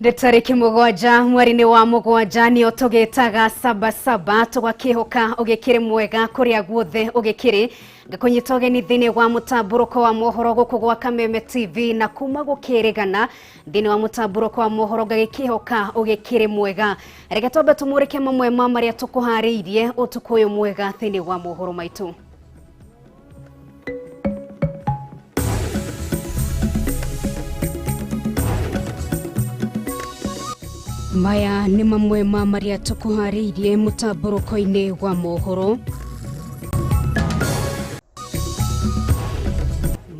Nĩ tarĩki 7 mweri-inĩ wa 7 nĩo tũgĩtaga sabasaba tũgakĩhoka ũgĩkĩrĩ mwega kũrĩa guothe ũgĩkĩrĩ ngakũnyita ũgeni thĩinĩ wa mũtambũrũko wa mohoro gũkũ gwa Kameme TV na kuma gũkĩrĩgana thĩinĩ wa mũtambũrũko wa mohoro ngagĩkĩhoka ũgĩkĩrĩ mwega. Reke twambe tũmũrĩke mamwe ma marĩa tũkũharĩirie ũtukũ ũyũ mwega thĩinĩ wa mohoro maitũ. Maya nĩ mamwe ma marĩa tũkũharĩirie mũtambũrũko-inĩ wa mohoro.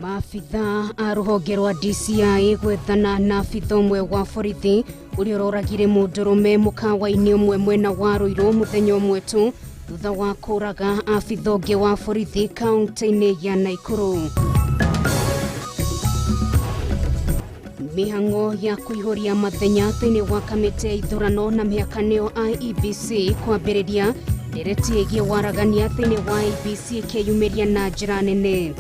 Maabitha a rũhonge rwa DCI gwethana na abitha ũmwe wa borithi ũrĩa ũroragire mũndũrũme mũkawa-inĩ ũmwe mwena wa Ruiru mũthenya ũmwe tu thutha wa kũraga abitha ũngĩ wa borithi kaunti-inĩ ya Nakuru. Mĩhang'o ya kũihũria mathenya thĩinĩ wa kamĩtĩ ya ithurano na mĩhaka nĩyo IEBC kwambĩrĩria ndereti ĩgiĩ waragania thĩinĩ wa IEBC ĩkĩyumĩria na njĩra nene.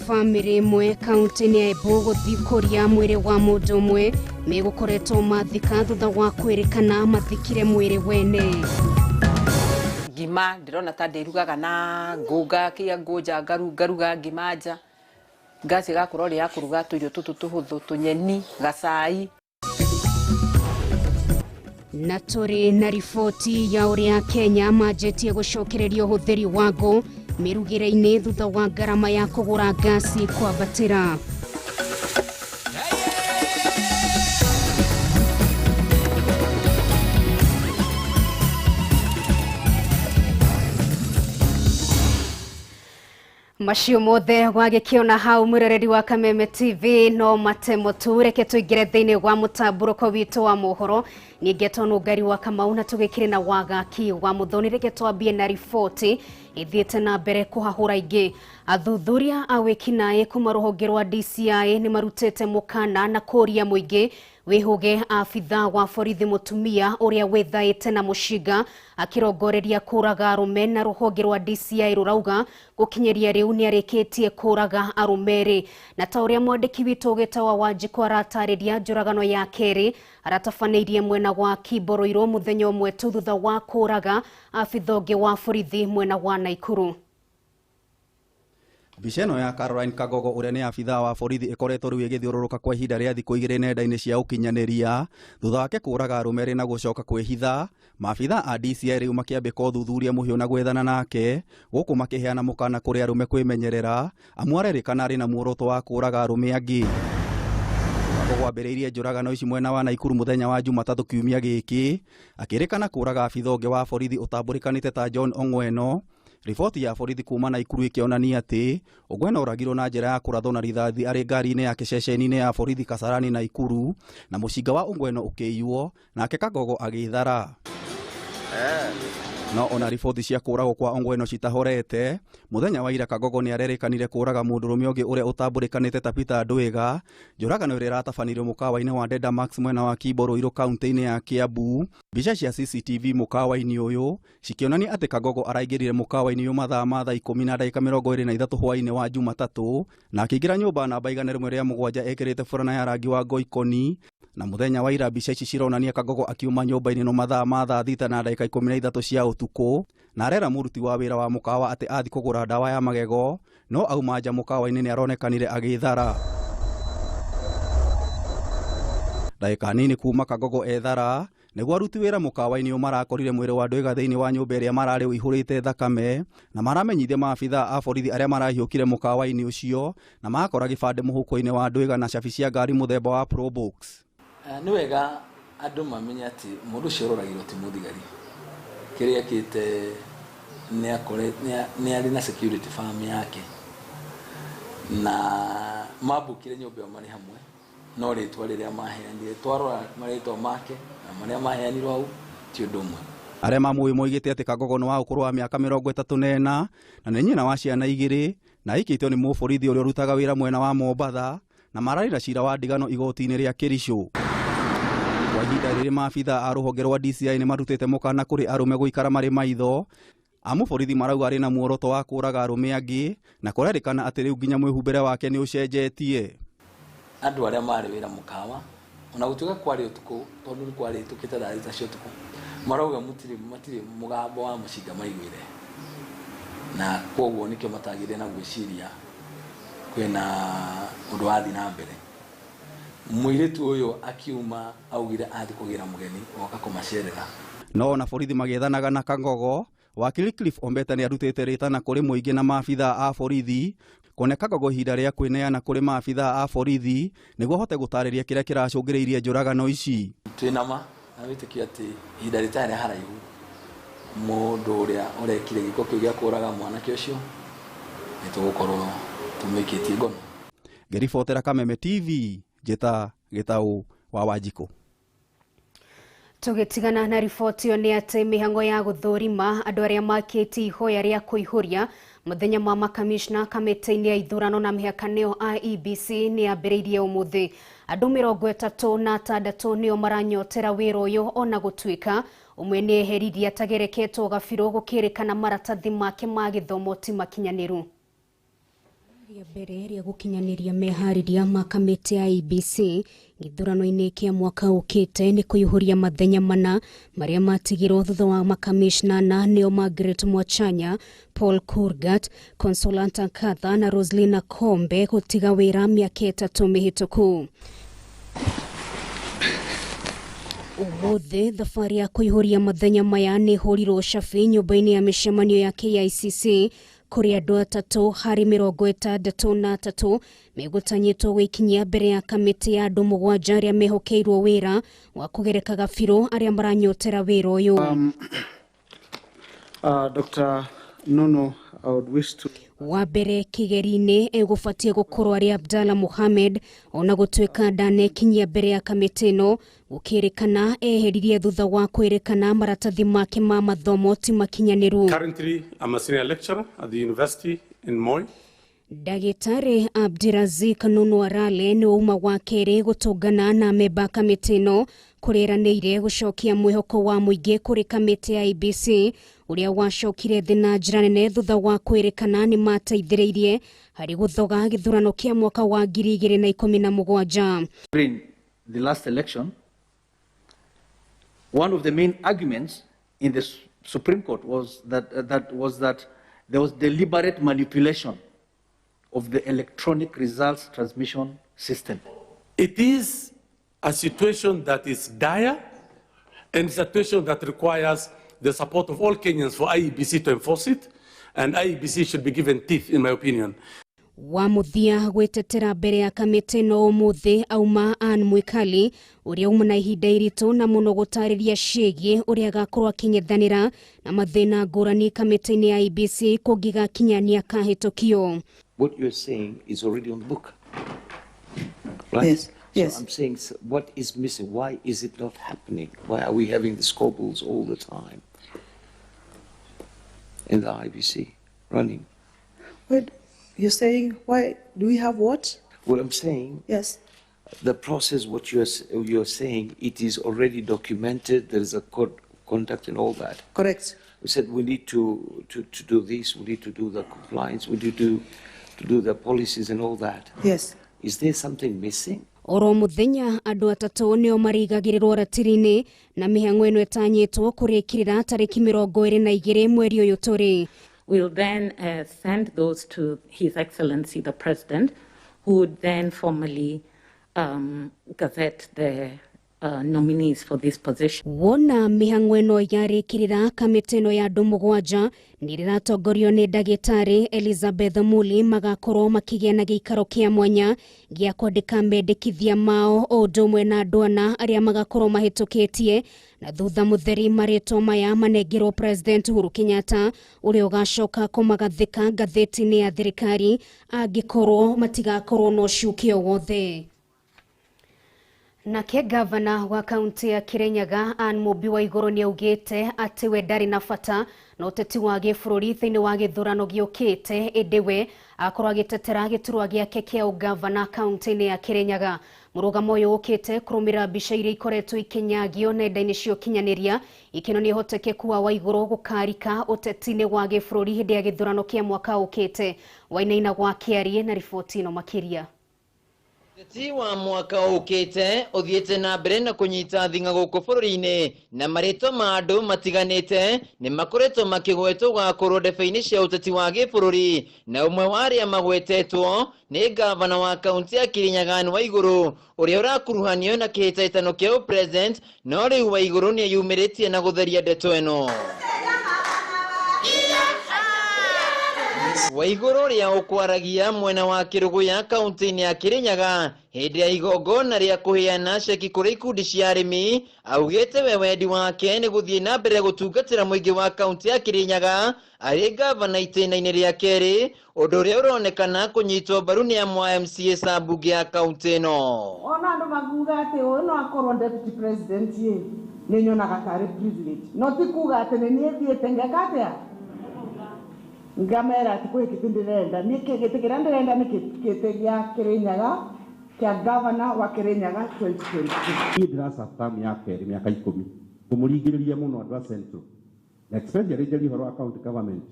Bamĩrĩ ĩmwe kaunti-inĩ ya Embu gũthiĩ kũria mwĩrĩ wa mũndũ ũmwe megũkoretwo mathika thutha wa kwĩrĩkana mathikire mwĩrĩ wene. Ngima ndĩrona ta ndĩrugaga na ngũnga kia ngũnja ngaruga ngima nja ngasi ĩgakorwo ĩrĩ ya kũruga tũirio tũtũ tũhũthũ tũnyeni gacai. Na tũrĩ na riboti ya ũrĩa Kenya manjĩtie gũcokereria ũhũthĩri wa ngũ mĩrugĩre-inĩ thutha wa ngarama ya kũgũra ngasi kwambatĩra. Macio mothe wagĩkĩona hau mwĩroreri wa Kameme TV no matemo tu reke tũingĩre thĩinĩ wa mũtambũrũko witũ wa mohoro. Nĩngetwo Nũngari wa Kamau na tũgĩkĩrĩ na Wagaki wa Mũthoni. Reke twambie na riboti ithiĩte na mbere kũhahũra ingĩ. Athuthuria a wĩkinaĩ kuma rũhonge rwa DCI nĩ marutĩte mũkana na kũria mũingĩ wĩhũge abitha wa borithi mũtumia ũrĩa wĩthaĩte na mũcinga akĩrongoreria kũraga arũme na rũhonge rwa DCI rũrauga gũkinyĩria rĩu nĩarĩkĩtie kũraga arũme erĩ. Na ta ũrĩa mwandĩki witũ ũgĩtawa Wanjikũ aratarĩria njũragano ya kerĩ aratabanĩirie mwena wa Kimbo Ruiru mũthenya ũmwe tu thutha wa kũraga abitha ũngĩ wa borithi mwena wa Nakuru. Mbica ĩno ya Caroline Kagogo ũrĩa nĩ abitha wa borithi ĩkoretwo rĩu ĩgĩthiũrũrũka kwa ihinda rĩa thikũ 2 nenda-inĩ cia ũkinyanĩria thutha wake kũraga arũme erĩ na gũcoka kwĩhitha. Maabitha a DCI rĩu makĩambĩka ũthuthuria mũhiũ na gwethana nake gũkũ makĩheana mũkana kũrĩ arũme kwĩmenyerera amu arerĩkana arĩ na muoroto wa kũraga arũme angĩ. Kagogo ambĩrĩirie njũragano ici mwena wa Nakuru mũthenya wa Jumatatũ kiumia gĩkĩ akĩrĩkana kũraga abitha ũngĩ wa borithi ũtambũrĩkanĩte ta John Ong'weno. Riboti ya borithi kuma Nakuru ĩkĩonania atĩ Ong'weno oragirwo na njĩra ya kũrathwo na rithathi arĩ ngari-inĩ yake ceceni-inĩ ya borithi Kasarani Nakuru na mũcinga wa Ong'weno ũkĩiywo nake Kagogo agĩthara. No ona riboti cia kũragwo kwa Ong'weno citahorete mũthenya wa ira Kagogo nĩ arerĩkanire kũraga mũndũrũme ũngĩ ũrĩa ũtambũrĩkanĩte ta Peter Ndwiga. Njũragano ĩrĩa ĩratabanĩirio mũkawa-inĩ wa Deda Max mwena wa Kimbo Ruiru kaunti-inĩ ya Kiambu. Mbica cia CCTV mũkawa-inĩ ũyũ cikĩonania atĩ Kagogo araingĩrire mũkawa-inĩ ũyũ mathaa ma thaa 10:23 hwaĩ-inĩ wa Jumatatũ na akĩingĩra nyũmba namba 107 ekĩrĩte burana ya rangi wa ngoikoni. Na mũthenya wa ira mbica ici cironania Kagogo akiuma nyũmba-inĩ no mathaa ma thaa 6:13 cia ũtukũ na arera mũruti wa wĩra wa mũkawa atĩ athi kũgũra ndawa ya magego no auma nja mũkawa-inĩ nĩ aronekanire agĩthara. Ndagĩka nini kuma Kagogo ethara nĩguo aruti wĩra mũkawa-inĩ ũyũ marakorire mwĩrĩ wa Ndwiga thĩinĩ wa nyũmba ĩrĩa mararĩ ũihũrĩte thakame na maramenyithia maabitha a borithi arĩa marahiũkire mũkawa-inĩ ũcio na makora gĩbandĩ mũhuko-inĩ wa Ndwiga na cabi cia ngari mũthemba wa Probox. Nĩ wega andũ mamenye atĩ mũndũ ũcio ũroragirwo ti mũthigari. Kĩrĩa ekĩte nĩ arĩ na security firm yake na mambũkire nyũmba ĩyo marĩ hamwe no rĩtwa rĩrĩa maheanire twarora marĩtwa make na marĩa maheanirwo hau ti ũndũ ũmwe. Arĩa mamũĩ moigĩte atĩ Kagogo nĩ wa ũkũrũ wa mĩaka 34 na nĩ nyina wa ciana 2 na aikĩtio nĩ mũborithi ũrĩa ũrutaga wĩra mwena wa Mombatha na mararĩ na cira wa ndigano igoti-inĩ rĩa Kericho. Kwa ihinda rĩrĩ maabitha a rũhonge rwa DCI nĩ marutĩte mũkana kũrĩ arũme gũikara marĩ maitho Amu borithi marauga arĩ na muoroto wa kũraga arũme angĩ na kũrerĩkana atĩ rĩu nginya mwĩhumbĩre wake nĩ ũcenjetie. Andũ arĩa marĩ wĩra mũkawa ona gũtuĩka kwarĩ ũtukũ tondũ nĩ kwarĩ tũkĩte thaa thita cia ũtukũ marauga matirĩ mũgambo wa mũcinga maiguire na koguo nĩkĩo matagĩire na gwĩciria kwĩna ũndũ wathiĩ na mbere. Mũirĩtu ũyũ akiuma augire athiĩ kũgĩra mũgeni oka kũmacerera. No ona borithi magĩethanaga na Kangogo, wakiri Cliff Ombeta nĩ arutĩte rĩtana kũrĩ mũingĩ na maabithaa a borithi kũne Kangogo ihinda rĩa kwĩneana kũrĩ maabithaa a borithi nĩguo ahote gũtarĩria kĩrĩa kĩracũngĩrĩirie njũragano ici. Twĩna ma na wĩtĩkio atĩ ihinda rĩtarĩ haraihu mũndũ ũrĩa ũrekire gĩko kĩu gĩa kũraga mwanake ũcio nĩ tũgũkorwo tũmũikĩtie ngono. Ngĩribotera Kameme TV, njĩta Gĩtaũ wa Wanjikũ. Tũgĩtigana na riboti ĩyo nĩ atĩ mĩhang'o ya gũthũrima andũ arĩa makĩtie ihoya rĩa kũihũria mũthenya ma makamishna kamĩtĩ-inĩ ya ithurano na mĩhaka nĩyo IEBC nĩ yambĩrĩirie ũmũthĩ. Andũ 36 nĩo maranyotera wĩra ũyũ ona gũtuĩka ũmwe nĩ eheririe atagereketwo gabirũ gũkĩrĩkana maratathi make ma gĩthomo ti makinyanĩru. Rĩa mbere rĩa gũkinyanĩria meharĩria ma kamĩtĩ ya IEBC gĩthurano-inĩ kĩa mwaka ũkĩte nĩ kũihũria mathenya mana marĩa matigirwo thutha wa makamishna na nĩo Margaret Mwachanya, Paul Kurgat, Consolata Nkatha na Roselina Kombe gũtiga wĩra mĩaka 3 mĩhĩtũku. Ũmũthĩ thabarĩ ya kũihũria mathenya maya nĩ ĩhũrirwo cabi nyũmba-inĩ ya mĩcemanio ya KICC kũrĩ andũ 3 harĩ 63 megũtanyĩtwo gwĩkinyia mbere ya kamĩtĩ ya andũ 7 arĩa mehokeirwo wĩra wa kũgereka gabirũ arĩa maranyotera wĩra ũyũ. Dr. Nono, I would wish to wa mbere kĩgeri-inĩ egũbatiĩ gũkorwo arĩ Abdalla Mohamed ona gũtuĩka ndanekinyia mbere ya kamĩtĩ ĩno gũkĩrĩkana eheririe thutha wa kwĩrĩkana maratathi make ma mathomo ti makinyanĩru. Currently, I'm a senior lecturer at the university in Moi. Ndagĩtarĩ Abdirazik Nunu Arale nĩ wauma wa kerĩ gũtũngana na memba kamĩtĩ ĩno kũrĩranĩire gũcokia mwĩhoko wa mũingĩ kũrĩ kamĩtĩ ya IEBC ũrĩa wacokire thĩ na njĩra nene thutha wa kwĩrĩkana nĩ mateithĩrĩirie harĩ gũthoga gĩthurano kĩa mwaka wa 2017. During the last election, one of the main arguments in the Supreme Court was that there was deliberate manipulation of the electronic results transmission system. It is a situation that is dire and a situation that requires the support of all Kenyans for IEBC to enforce it, and IEBC should be given teeth, in my opinion. Wa mũthia gwĩtetera mbere ya kamĩtĩ no ũmũthĩ auma Anne Mwikali ũrĩa uma na ihinda iritũ na mũno gũtarĩria ciĩgiĩ ũrĩa agakorwo akĩng'ethanĩra na mathĩna ngũrani kamĩtĩ-inĩ ya IEBC kũngĩgakinya nĩakahĩtũkio. What you're saying is already on the book, right? Yes, yes. So I'm saying, what is missing? Why is it not happening? Why are we having the squabbles all the time in the IEBC running? Wait, you're saying, why do we have what? What I'm saying, yes, the process, what you're saying, it is already documented. There is a code of conduct and all that. Correct. We said we need to do this, we need to do the compliance, we need to do the policies and all that. Yes. Is there something missing? Oro muthenya andũ 3 nĩo marigagĩrĩrwo ratiri-inĩ na mĩhang'o ĩno ĩtanyĩtwo kũrĩkĩrĩra tarĩki 22 mweri ũyũ tũrĩ. We'll then send those to His Excellency the President, who would then formally gazette the nominees for this position. Wona mĩhang'o ĩno yarĩkĩrĩra kamĩtĩ ĩno ya andũ 7 nĩ rĩratongorio nĩ ndagĩtarĩ Elizabeth Muli magakorwo makĩgĩa na gĩikaro kĩa mwanya gĩa kwandĩka mendekithia mao o ũndũ ũmwe na andũ 4 arĩa magakorwo mahĩtũkĩtie na thutha mũtheri marĩtwa maya manengerwo President Uhuru Kenyatta ũrĩa ũgacoka kũmagathĩka ngathĩti-inĩ ya thirikari angĩkorwo matigakorwo na ũcuke o wothe. Nake gavana wa kaunti ya Kirinyaga Anne Mũmbi wa Igũrũ nĩaugĩte atĩ we ndarĩ na bata na ũteti wa gĩbũrũri thĩinĩ wa gĩthurano gĩũkĩte ĩndĩ we akorwo agĩtetera gĩturwa gĩake kĩa ũgavana kaunti-inĩ ya Kirinyaga. Mũrũgamo ũyũ ũkĩte kũrũmĩrĩra mbica iria ikoretwo ikinyagio nenda-inĩ cia ũkinyanĩria ikĩonania ũhotekeku wa Waigũrũ gũkarika ũteti-inĩ wa gĩbũrũri hĩndĩ ya gĩthurano kĩa mwaka ũkĩte. Wainaina gwa Kĩarie na riboti ĩno makĩria. Ũteti wa mwaka ũkĩte ũthiĩte na mbere na kũnyita thing'a gũkũ bũrũri-inĩ na marĩtwa ma andũ matiganĩte nĩ makoretwo makĩgwetwo gũgakorwo ndebe-inĩ cia ũteti wa gĩbũrũri, na ũmwe wa arĩa magwetetwo nĩ ngavana wa kaunti ya Kirinyaga Anne Waigũrũ ũrĩa ũrakuruhanio na kĩhĩtahĩtano kĩa ũpresident, no rĩu Waigũrũ nĩ eyumĩrĩtie na gũtheria ndeto ĩno. Waigũrũ ũrĩa ũkwaragia mwena wa Kĩrũgũya kaunti-inĩ ya Kirinyaga hĩndĩ ya igongona rĩa kũheana ceki kũrĩ ikundi cia arĩmi augĩte we wendi wake nĩ gũthiĩ na mbere gũtungatĩra mũingĩ wa kaunti ya Kirinyaga arĩ ngavana itĩna-inĩ rĩa kerĩ, ũndũ ũrĩa ũronekana kũnyitwo mbaru nĩ amwe a MCA a mbunge ya kaunti ĩno. Ona andũ makuga atĩ ũyũ no akorwo deputy president ĩ nĩ nyonaga tarĩ privilege, no ti kuga atĩ nĩ niĩ thiĩte ngeka atĩa ngamera atĩ kwĩ gĩtĩ ndĩrenda. Niĩ gĩtĩ kĩrĩa ndĩrenda nĩ gĩtĩ gĩa Kirinyaga kĩa gavana wa Kirinyaga 2022. Niĩ ndĩraserve term ya kerĩ mĩaka 10 ngũmũringĩrĩria mũno andũ a Central na especially njarie ũhoro wa county government.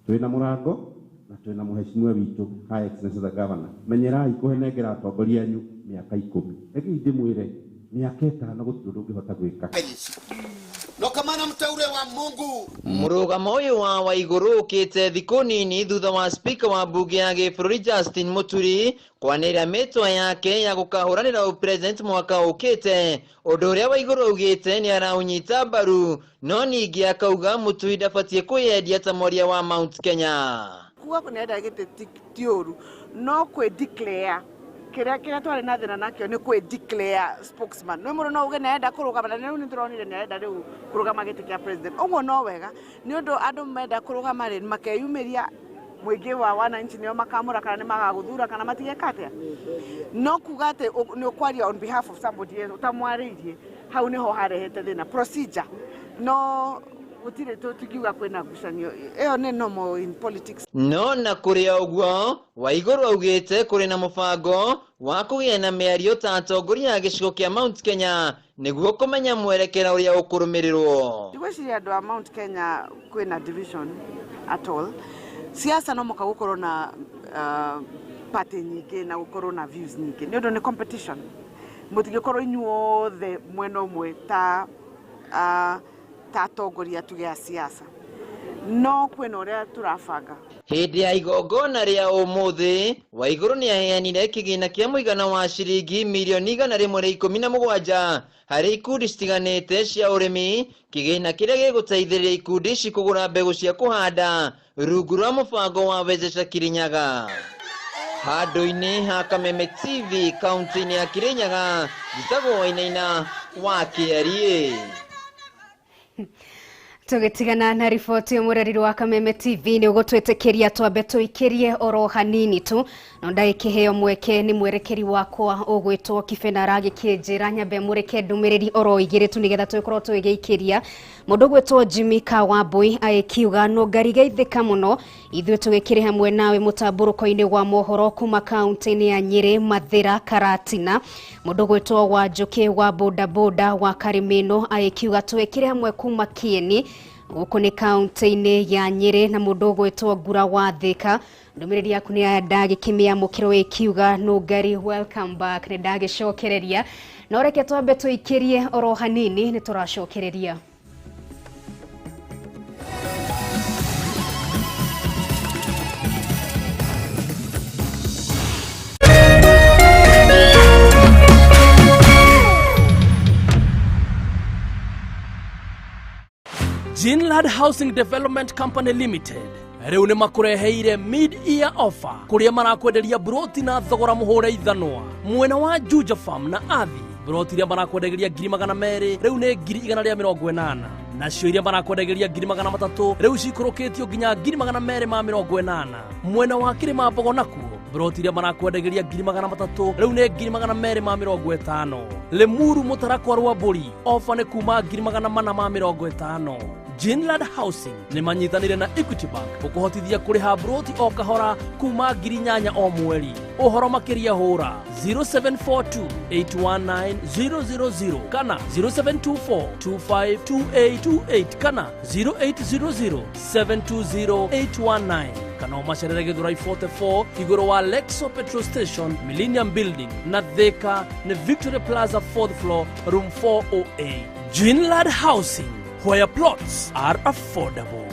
Twĩna mũrango na twĩna mũheshimiwa witũ High Excellency the Governor, menyerai kũhenengera atongoria anyu mĩaka 10. Rekei ndĩmwĩre mĩaka 5 gũtirĩ ũndũ ũngĩhota gwĩka. No kamana mteule wa Mungu. Mũrũgamo ũyũ wa Waigũrũ ũkĩte thikũ nini thutha wa speaker wa mbunge ya gĩbũrũri Justin Muturi kwanĩrĩra mĩtwa yake ya gũkahũranĩra ũpresident mwaka ũkĩte, ũndũ ũrĩa Waigũrũ augĩte nĩ araũnyita mbaru, no ningĩ akauga Muturi ndabatiĩ kwĩyendia ta mwaria wa Mount Kenya. Kuga nĩarenda gĩtĩ ti ũru, no kwĩ declare kĩrĩa kĩrĩa twarĩ na thĩna nakĩo nĩ kwĩ declare spokesman. Nĩ mũndũ no uge nĩarenda kũrũgama, na rĩu nĩtũronire nĩarenda rĩu kũrũgama gĩtĩ kĩa president. Ũguo no wega nĩ ũndũ andũ menda kũrũgama rĩ makeyumĩria mũingĩ wa wananchi nĩo makamũra kana nĩ magagũthura kana matigeka atĩa. No kuga atĩ nĩ ũkwaria on behalf of somebody else ũtamwarĩirie, hau nĩho harehete thĩna procedure. No gũtirĩ tũtingiuga kwĩna ngucanio ĩyo nĩ normal in politics. No na kũrĩ o ũguo Waigũrũ augĩte kũrĩ na mũbango wa kũgĩa na mĩario ta atongoria a gĩcigo kĩa Mount Kenya nĩguo kũmenya mwerekera ũrĩa ũkũrũmĩrĩrwo. Ndigwĩciria andũ a Mount Kenya kwĩna division at all. Siasa no mũka gũkorwo na party nyingĩ na gũkorwo na views nyingĩ nĩ ũndũ nĩ competition. Mũtingĩkorwo inyuothe mwena ũmwe ta atongoria tuge a siasa, no kwĩna ũrĩa tũrabanga. Hĩndĩ ya igongona rĩa ũmũthĩ Waigũrũ nĩ aheanire kĩgĩna kĩa mũigana wa ciringi mirioni 117 harĩ ikundi citiganĩte cia ũrĩmi, kĩgĩna kĩrĩa gĩgũteithĩrĩria ikundi ici kũgũra mbegũ cia kũhanda rungu rwa mũbango wa Wezesha Kirinyaga. Handũ-inĩ ha Kameme TV kaunti-inĩ ya Kirinyaga, njĩtagwo Wainaina wa Kĩarie. Tũgĩtigana na riboti mũreriri wa Kameme TV nĩ ũgũtwĩtĩkĩria twambe tũikĩrie oro hanini tu, no ndagĩkĩheo mweke nĩ mwerekeri wakwa ũgwĩtwo Kibena aragĩkĩnjĩra nyambe mũreke ndũmĩrĩri oro igĩrĩ tu nĩgetha tũgĩkorwo tũgĩgĩikĩria. Mũndũ ũgwĩtwo Jimmy Kawambui agĩkiuga no ngarigeithĩka mũno ithuĩ tũgĩkĩrĩ hamwe nawe mũtambũrũko-inĩ wa mohoro kuma kaunti-inĩ ya Nyĩrĩ, Mathĩra, Karatina. Mũndũ ũgwĩtwo Wanjũkĩ wa bodaboda wa Karimĩno agĩkiuga tũgĩkĩrĩ hamwe kuma Kieni gũkũ nĩ kaunti-inĩ ya Nyĩrĩ. Na mũndũ ũgwĩtwo Ngura wa Thĩka ndũmĩrĩri yaku nĩ ya ndagĩkĩmĩamũkĩrwo ĩkiuga Nũngari welcome back, nĩ ndagĩcokereria. No reke twambe tũikĩrie oro hanini nĩ tũracokereria. Ginlad Housing Development Company Limited rĩu nĩ makũreheire mid-year offer kũrĩa marakwenderia broti na thogora mũhũre ithanwa mwena wa Juja Farm na Athi. Broti iria marakwendagĩria 200,000 rĩu nĩ 180,000, nacio iria marakwendagĩria 300,000 rĩu cikũrũkĩtio nginya 280,000. Mwena wa Kĩrĩma Mbogo nakuo broti iria marakwendagĩria 300,000 rĩu nĩ 250,000. Limuru Mũtarakwa rwa Mbũri ofa nĩ kuma 450,000. Ginland Housing nĩ manyitanĩire na Equity Bank gũkũhotithia kũrĩha mburoti o kahora kuma 8,000 o mweri. Ũhoro makĩria hũra 0742 819 000 kana 0724 252828 kana 0800 720 819 kana ũmacerere Gĩthũrai 44 igũrũ wa Lexo Petrol Station, Millennium Building na Thika nĩ Victory Plaza 4th floor, room 408. Ginland Housing, where plots are affordable.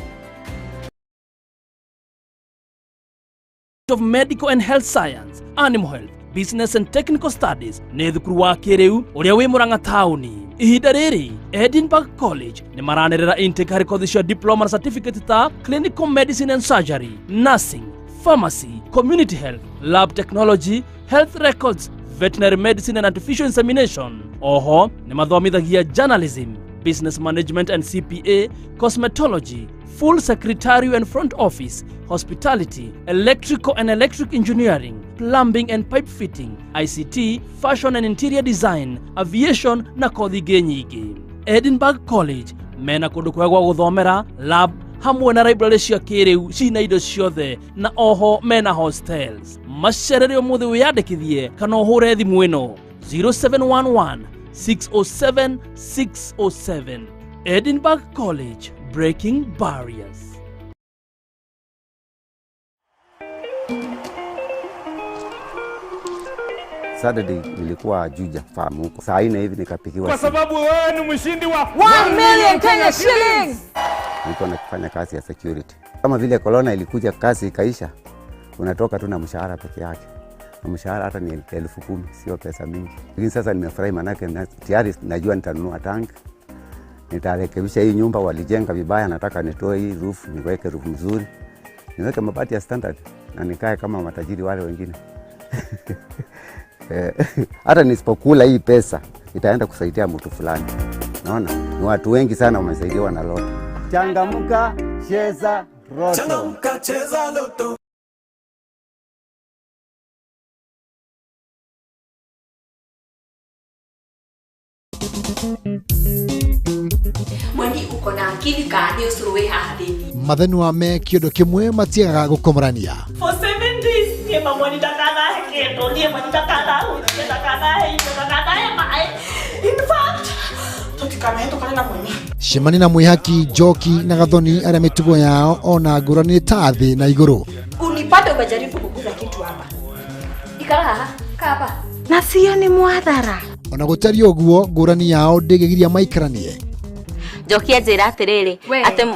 Of Medical and Health Science, Animal Health, Business and Technical Studies nĩ thukuru wa kĩrĩu ũrĩa wĩ Murang'a taũni. Ihinda rĩrĩ Edinburgh College nĩ maranĩrĩra intake harĩ kothi cia diploma na certificate ta Clinical Medicine and Surgery, Nursing, Pharmacy, Community Health, Lab Technology, Health Records, Veterinary Medicine and Artificial Insemination. Oho nĩ mathomithagia Journalism, Business Management and CPA, Cosmetology, Full Secretarial and Front Office, Hospitality, Electrical and Electric Engineering, Plumbing and Pipe Fitting, ICT, Fashion and Interior Design, Aviation na kothi ingĩ nyingĩ. Edinburgh College mena kũndũ kwega gwa gũthomera, lab hamwe na library cia kĩrĩu cina indo ciothe na oho mena hostels. Macerere ũmũthĩ wĩyandĩkithie kana ũhũre thimũ ĩno 0711 607 607. Edinburgh College, breaking barriers. Saturday nilikuwa Juja Farm huko saa 4 hivi nikapigiwa Kwa simu. sababu wewe ni mshindi wa 1 million Kenya shillings. Nilikuwa nakifanya kazi ya security. Kama vile corona ilikuja kazi ikaisha, unatoka tu na mshahara peke yake. Na mshahara hata ni 10,000, sio pesa mingi. Lakini sasa nimefurahi manake tayari najua nitanunua tank. Nitarekebisha hii nyumba walijenga vibaya, nataka nitoe hii roof, niweke roof mzuri. Niweke mabati ya standard na nikae kama matajiri wale wengine. Hata nisipokula hii pesa itaenda kusaidia mtu fulani. Naona ni watu wengi sana wamesaidiwa na Lotto. Changamka, cheza Lotto. Changamka, cheza Lotto. Mweni uko na akili kana nĩ ũcũrũ wĩ haha thĩinĩ? Mathenua me kĩondo kĩmwe matiagaga gũkomorania. For 7 days niĩ mamwani ndakanahe kĩndũ, niĩ mwani ndakanahutie, ndakanahe indo, ndakanahe maĩ. In fact, tũtikanahetũkane na mweni. Cemania na Mwĩhaki, Njoki na Gathoni arĩa mĩtugo yao ona ngũrani nĩ ta thĩ na igũrũ. Unipate umejaribu kuguza kitu hapa. Ikara haha, kaa hapa. Na sio ni mwathara. Ona gũtariĩ ũguo ngũrani yao ndĩngĩgiria maikaranie. Njoki anjĩra atĩrĩrĩ We. atĩ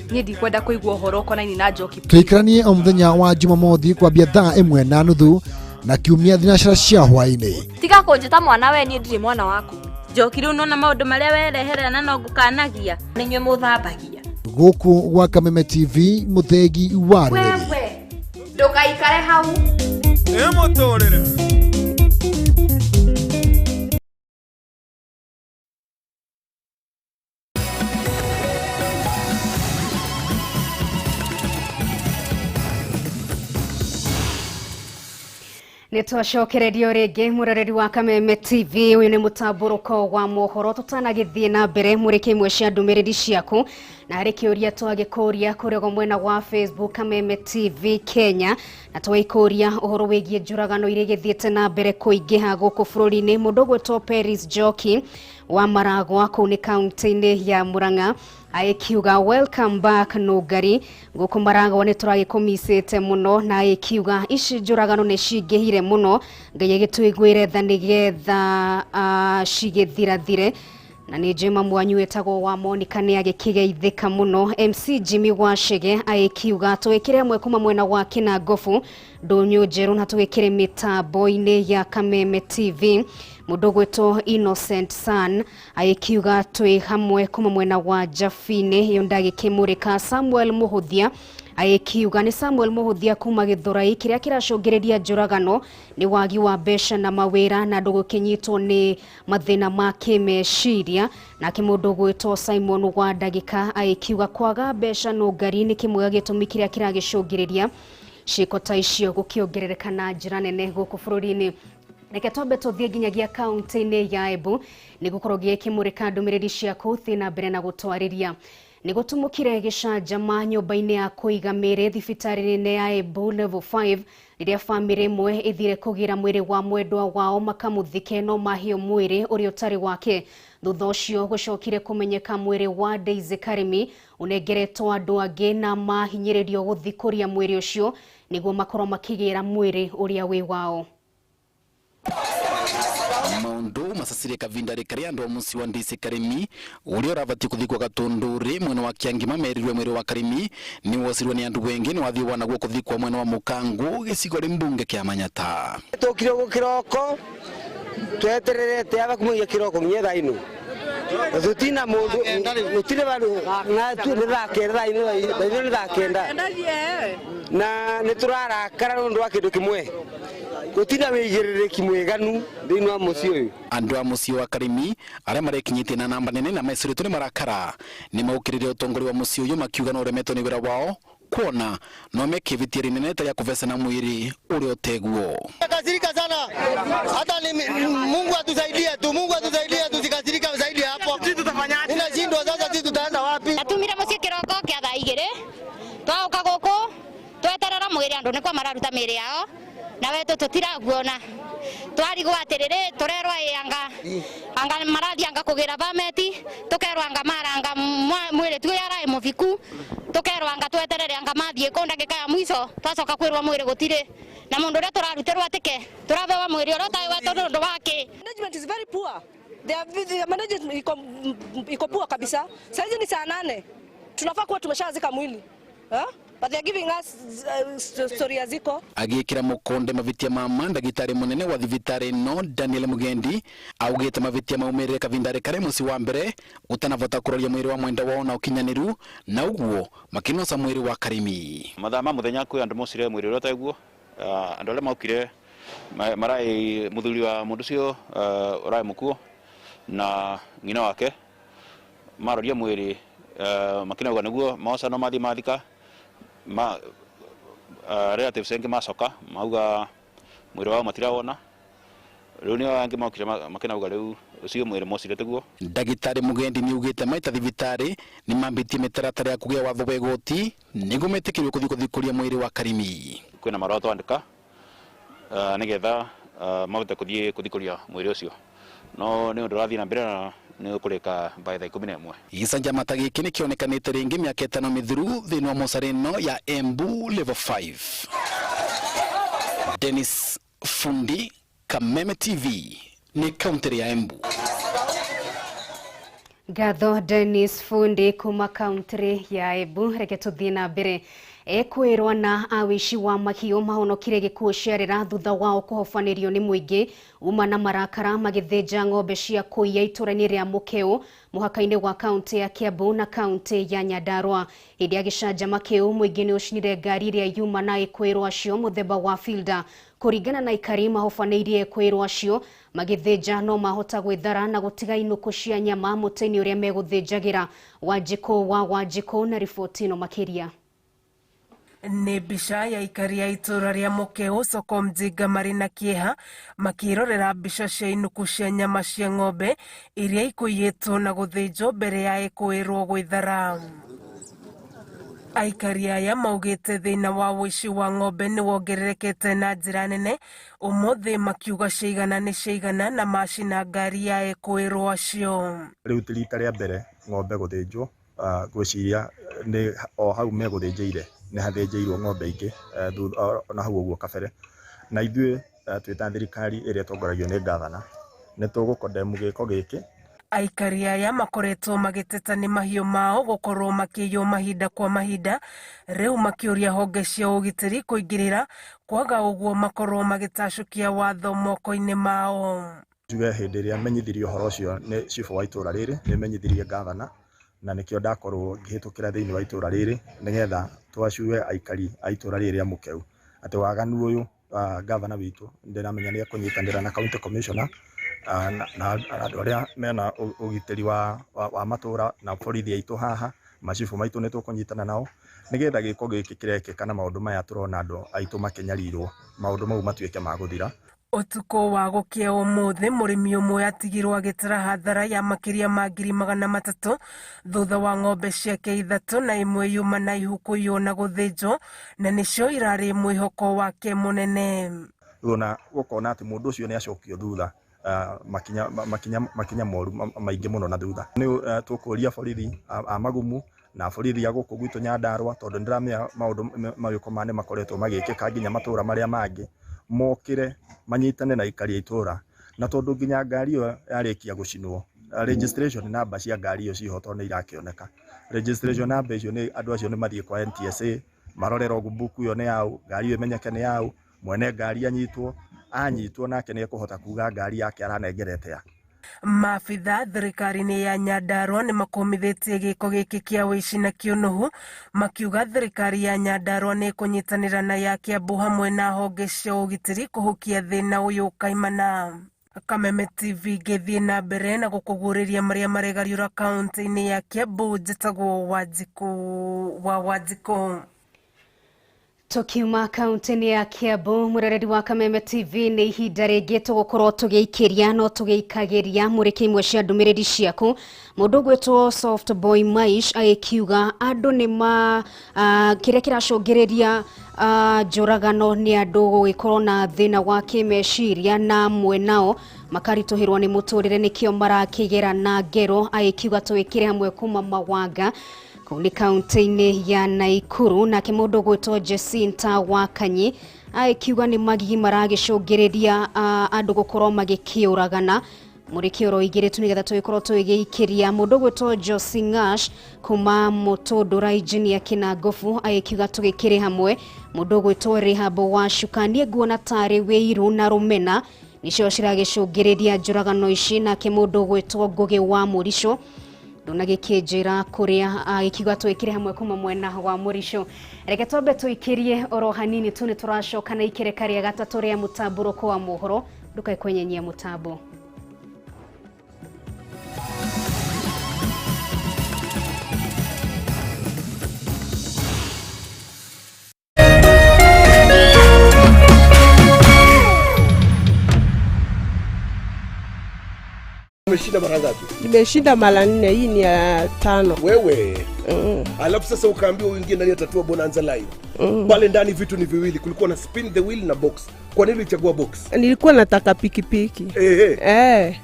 Niĩ ndikwenda kũigua ũhoro ũkonainie na Njoki. Tũikaranie o mũthenya wa Jumamothi kwambia thaa 1:30 na kiumia thinacara cia hwaĩ-inĩ. Tiga kũnjĩta mwana, we niĩ ndirĩ mwana waku. Njoki, rĩu nona maũndũ marĩa wereherera na no ngũkanagia nĩ inyuĩ mũthambagia. Gũkũ gwa Kameme TV, mũthegi wa rũrĩrĩ. Wewe ndũgaikare hau. Ĩmũtũrĩre. Nĩ twacokererio rĩngĩ mũroreri wa Kameme TV. Ũyũ nĩ mũtambũrũko wa mohoro. Tũtanagĩthiĩ na mbere, mũrĩke imwe cia ndũmĩrĩri ciaku na harĩ kĩũria twagĩkũria kũrĩa mwena wa Facebook Kameme TV Kenya, na twaikũria ũhoro wĩgiĩ njũragano iria igĩthiĩte na mbere kũingĩha gũkũ bũrũri-inĩ. Mũndũ ũgwĩtwo Peris Njoki wa Maragwa kũu nĩ kaunti-inĩ ya Murang'a agĩkiuga welcome back Nũngari, gũkũ Maragwa nĩ tũragĩkũmicĩte mũno, na agĩkiuga ici njũragano nĩ cingĩhire mũno, Ngai agĩtũiguĩre tha nĩgetha cigĩthirathire. Na nĩ njema mwanyu wĩtagwo wa Monica nĩ agĩkĩgeithĩka mũno. MC Jimmy Wachege agĩkiuga tũgĩkĩre amwe kuma mwena wa Kĩnangobu ndũnyũ njerũ na tũgĩkĩre mĩtambo-inĩ ya Kameme TV. Mũndũ ũgwĩtwo Innocent San agĩkiuga twĩ hamwe kuma mwena wa Jabinĩ, ĩyo ndagĩkĩmũrĩka. Samuel Mũhũthia agĩkiuga nĩ Samuel Mũhũthia kuma Gĩthũrai, kĩrĩa kĩracũngĩrĩria njũragano nĩ wagi wa mbeca na mawĩra na andũ gũkĩnyitwo nĩ mathĩna ma kĩmeciria. Nake mũndũ ũgwĩtwo Simon wa ndagĩka agĩkiuga kwaga mbeca nũngari nĩ kĩmwe gĩa gĩtũmi kĩrĩa kĩragĩcũngĩrĩria ciĩko ta icio gũkĩongerereka na njĩra nene gũkũ bũrũri-inĩ. Reke twambe tũthiĩ nginyagia kaunti-inĩ ya Embu nĩ gũkorwo gĩkĩmũrĩka ndũmĩrĩri ciaku. Thiĩ na mbere na gũtwarĩria. Nĩ gũtumũkire gĩcanjama nyũmba-inĩ ya kũiga mĩĩrĩ thibitarĩ-inĩ ya Embu Level 5 rĩrĩa bamĩrĩ ĩmwe ĩthire kũgĩra mwĩrĩ wa mwendwa wao makamũthike no maheo mwĩrĩ ũrĩa ũtarĩ wake. Thutha ũcio gũcokire kũmenyeka mwĩrĩ wa Daisy Karimi ũnengeretwo andũ angĩ na mahinyĩrĩrio gũthikũria mwĩrĩ ũcio nĩguo makorwo makĩgĩra mwĩrĩ ũrĩa wĩ wao. Maundu masasire kavinda rikaria andu a musi wa Daisy Karimi uria uravatie kuthikwa Gatunduri mwena wa Kiangima merirwe mwiri wa Karimi ni wosirwe ni andu wengi ni wathii wanaguo kuthikwa mwena wa Mukangu gicigo ri mbunge kia Manyata. Tukire gukiroko twetererete aba kumuia kiroko nginya thaa ino tutina mundu gutire bandu na tu ni thaa kenda thaa ino ni thaa kenda na ni turarakara nundu wa kindu kimwe gutina wigirĩrĩki mwiganu thĩinĩ wa mũciĩ ũyũ. Andu a mũciĩ wa Karimi arĩa marekinyĩtie na namba nene na mecũrĩtwo nĩ marakara nĩ maũkĩrĩire ũtongoria wa mũciĩ ũyũ makiuga no ũremetwo nĩ wĩra wao kuona no mekĩvitie rĩnene ta rĩa kũvecana mwĩrĩ ũrĩa ũteguo. Kasirika sana, hata ni Mungu atusaidie tu, Mungu atusaidie tusikasirika zaidi hapo. Ninashindwa sasa, sisi tutaanza wapi? Atumire mũciĩ kĩroko kĩa thaa igĩrĩ twaũka gũkũ tweterera mwĩrĩ andũ nĩkwa mararuta mĩĩrĩ yao na wetu tutiraguona twarigwo atiriri turerwa anga anga marathi anga kugira pameti tukerwa anga maranga mwiri tu yarae mubiku tukerwa anga tweterere anga mathie ku ndagika ya mwico twacoka kwirwa mwiri gutire na mundu uria turarutirwo atike turabewa mwiri uria utai wetu nundu wake. Management is very poor. The management iko poor kabisa. Saizi ni saa 8 tunafaa kuwa tumeshazika mwili. But they are giving us story ziko. Agikira mukonde mavitia mama ndagitari munene wa thibitari no Daniel Mugendi augite mavitia maumirire kavindare kare musi wa mbere utanavota kuroria mwiri wa mwenda wao na ukinyaniru na uguo makinosa mwiri wa Karimi. Mathaa ma muthenya kwi andu mocire mwiri uria utaiguo andu aria maukire marai muthuri wa mundu ucio urai mukuo na ng'ina wake maroria mwiri makinauga niguo maoca no mathie mathika ma relatives engi macoka mauga mwiri wao matirawona riu nio angi maukire makinauga riu ucio mwiri mocire tiguo. Ndagitari Mugendi niugite maita thibitari ni mambitie mitaratara ya kugia watho wa igoti niguo metikirwo kuthii kuthikuria mwiri wa Karimi. Kwina marũa twandika nigetha mahote kuthii kuthikuria mwiri ucio no ni undu urathii na mbere na ni ukurika by thaa 11. Gĩcanjama ta gĩkĩ nĩ kĩonekanĩte rĩngĩ mĩaka 5 mĩthiru thĩinĩ wa mocarĩ ĩno ya Embu Level 5. Dennis Fundi, Kameme TV, nĩ kaũntĩ ya Embu. Ngatho Dennis Fundi kuma kaũntĩ ya Embu. Reke tũthiĩ na mbere. Ekwĩrwo na awici wa mahiũ mahonokire gĩkuũ ciarĩra thutha wao kũhobanĩrio nĩ mũingĩ uma na marakara magĩthĩnja ng'ombe cia kũiya itũra-inĩ rĩa Mũkeu mũhaka-inĩ wa kaũntĩ ya Kiambu na kaũntĩ ya Nyandarua. Hĩndĩ ya gĩcanjama kĩu mũingĩ nĩ ũcinire ngari ĩrĩa yuma na ekwĩrwo acio mũthemba wa Fielder. Kũringana na aikari mahobanĩirie ekwĩrwo acio magĩthĩnja no mahota gwĩthara na gũtiga inũkũ cia nyama mũtĩ-inĩ ũrĩa megũthĩnjagĩra. Wanjikũ wa Wanjikũ na riboti ĩno makĩria. Nĩ mbica ya aikari a itũra rĩa Mũkeu soko Mjinga marĩ na kĩeha makĩrorera mbica cia inũkũ cia nyama cia ng'ombe iria ikũiyĩtwo na gũthĩnjwo mbere ya ĩkũĩrwo gwĩthara. Aikari aya maugĩte thĩna wa ũici wa ng'ombe nĩ wongererekete na njĩra nene ũmũthĩ makiuga ciigana nĩ ciigana na macina ngari ya ekũĩrwo acio. Rĩu ti rita rĩa mbere ng'ombe gũthĩnjwo, ngwĩciria nĩ o hau megũthĩnjĩire nĩ hathĩnjĩirwo ng'ombe ingĩ na hau ũguo kabere, na ithuĩ twĩ ta thirikari ĩrĩa ĩtongoragio nĩ ngavana nĩ tũgũkondemu gĩko gĩkĩ. Aikari aya makoretwo magĩteta nĩ mahiũ mao gũkorwo makĩiywo mahinda kwa mahinda, rĩu makĩũria honge cia ũgitĩri kũingĩrĩra kwaga ũguo makorwo magĩtacũkia watho moko-inĩ mao. Njuge hĩndĩ ĩrĩa menyithirio ũhoro ũcio nĩ cibũ wa itũra rĩrĩ nĩ menyithirie ngavana na nĩkĩo ndakorwo ngĩhĩtũkĩra thĩinĩ wa itũra rĩrĩ nĩgetha twacue aikari a itũra rĩrĩ rĩa Mũkeu atĩ waganu ũyũ ngavana witũ ndĩramenya nĩ ekũnyitanĩra na county commissioner na andũ arĩa mena ũgitĩri wa matũra na borithi aitũ haha macibũ maitũ nĩ tũkũnyitana nao nĩgetha gĩko gĩkĩ kĩrekĩka na maũndũ maya tũrona andũ aitũ makĩnyarirwo maũndũ mau matuĩke ma gũthira. Ũtukũ wa gũkĩa ũmũthĩ mũrĩmi ũmwe atigirwo agĩtara hathara ya makĩria ma 300,000 thutha wa ng'ombe ciake 3 na 1 yuma na ihu kũiywo na gũthĩnjwo na nĩcio irarĩ mwĩhoko wake mũnene. Ona ũkona atĩ mũndũ ũcio nĩ acokio thutha makinya moru maingĩ mũno na thutha. Nĩ tũkũria borithi a Magumu na borithi a gũkũ gwitũ Nyandarua tondũ nĩndĩramenya maũndũ mawĩko maya nĩmakoretwo magĩkĩka nginya matũra marĩa mangĩ, mokĩre manyitane na aikari a itũra, na tondũ nginya ngari ĩyo yarĩkia gũcinwo, registration number cia ngari ĩyo ciho tondũ nĩ irakĩoneka. Registration number icio nĩ andũ acio nĩ mathiĩ kwa NTSA marore logbook ĩyo nĩ yaũ, ngari ĩyo ĩmenyeke nĩ yaũ, mwene ngari anyitwo nake nĩ ekũhota kuga ngari yake aranengerete ya. Maabitha thirikari-inĩ ya Nyandarua nĩ makũmithĩtie gĩko gĩkĩ kĩa ũici na kĩũnũhu, makiuga thirikari ya Nyandarua nĩ ĩkũnyitanĩra na ya Kiambu hamwe na honge cia ũgitĩri kũhukia thĩna ũyũ kaimana. Kameme TV ngĩthiĩ na mbere na gũkũguũrĩria marĩa maregariũra kaunti-inĩ ya Kiambu. Njĩtagwo Wanjikũ wa Wanjikũ. Tukiuma kaunti-inĩ ya Kiambu, mũrereri wa Kameme TV, nĩ ihinda rĩngĩ tũgũkorwo tũgĩikĩria no tũgĩikagĩria mũrĩki imwe cia ndũmĩrĩri ciaku. Mũndũ ũgwĩtwo Soft Boy Maish agĩkiuga andũ nĩ ma kĩrĩa kĩracũngĩrĩria njũragano nĩ andũ gũgĩkorwo na thĩna wa kĩmeciria na amwe nao makaritũhĩrwo nĩ mũtũrĩre nĩkĩo marakĩgera na ngero. Agĩkiuga tũgĩkĩre hamwe kuma Mawanga kũu nĩ kaunti-inĩ ya Naikuru. Nake mũndũ ũgwĩtwo Jacinta Wakanyi agĩkiuga nĩ magigi maragĩcũngĩrĩria andũ gũkorwo magĩkĩũragana. Mũrĩki oro igĩrĩ tu nĩgetha tũgĩkorwo tũgĩikĩria. Mũndũ ũgwĩtwo Josi Ngash kuma Mũtũndũra Engineer Kĩnangobu agĩkiuga tũgĩkĩrĩ hamwe. Mũndũ ũgwĩtwo Rehab wa Shuka, niĩ nguona tarĩ wĩiru na rũmena nĩcio ciragĩcũngĩrĩria njũragano ici. Nake mũndũ ũgwĩtwo Ngũgĩ wa Mũrico ndunagĩkĩnjĩra kũrĩa agĩkiuga twĩkĩre hamwe kuma mwena wa Mũrico. Reke twambe tũikĩrie oro hanini tu, nĩ tũracoka na ikereka rĩa gatatũ rĩa mũtambũrũko wa mohoro. Ndũkae kwenyenyia mũtambo. Umeshinda mara ngapi? Nimeshinda mara 4, hii ni ya 5. Wewe. Alafu sasa ukaambiwa uingie ndani ya Tatua Bonanza Live. Pale ndani vitu ni viwili, kulikuwa na spin the wheel na box. Kwa nini ulichagua box? Nilikuwa nataka pikipiki.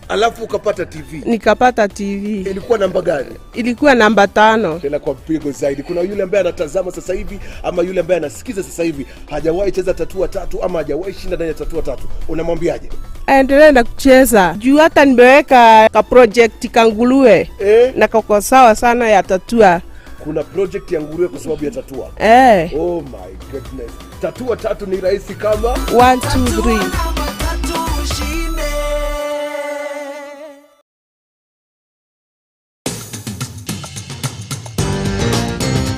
Alafu ukapata TV. Nikapata TV. Ilikuwa namba gani? Ilikuwa namba 5. Tena kwa mpigo zaidi. Kuna yule ambaye anatazama sasa hivi ama yule ambaye anasikiza sasa hivi hajawahi cheza Tatua Tatu ama hajawahi shinda ndani ya Tatua Tatu. Unamwambiaje? Aendelee na kucheza. Juu hata nimeweka ka project kanguruwe. Na kako sawa sana ya Tatua. Kuna project ya nguruwe kwa sababu ya Tatua. Oh my goodness. Tatua Tatu ni rahisi kama 1 2 3.